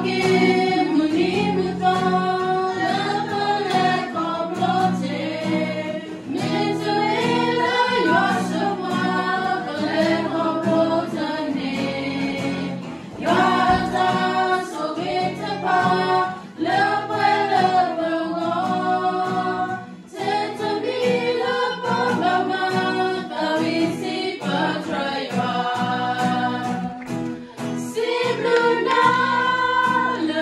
မုၢ်နံၤမုၢ်သီလၢပလဲၤခီဖျိတ့ၢ်, မ့ၢ်တမ့ၢ်လၢယွၤဆိၣ်ပှၤ ပလဲၤခီဖျိတန့ၢ်, ယွၤအတၢ်ဆိၣ်ဂ့ၤတဖၣ် လၢပှဲၤလၢပဂီၢ်, ထဲတမံၤလၢပဘၣ်မၤ သးဝံၣ်စံးပတြၢၤယွၤ စံးဘျုးနၤလၢ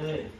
Hey.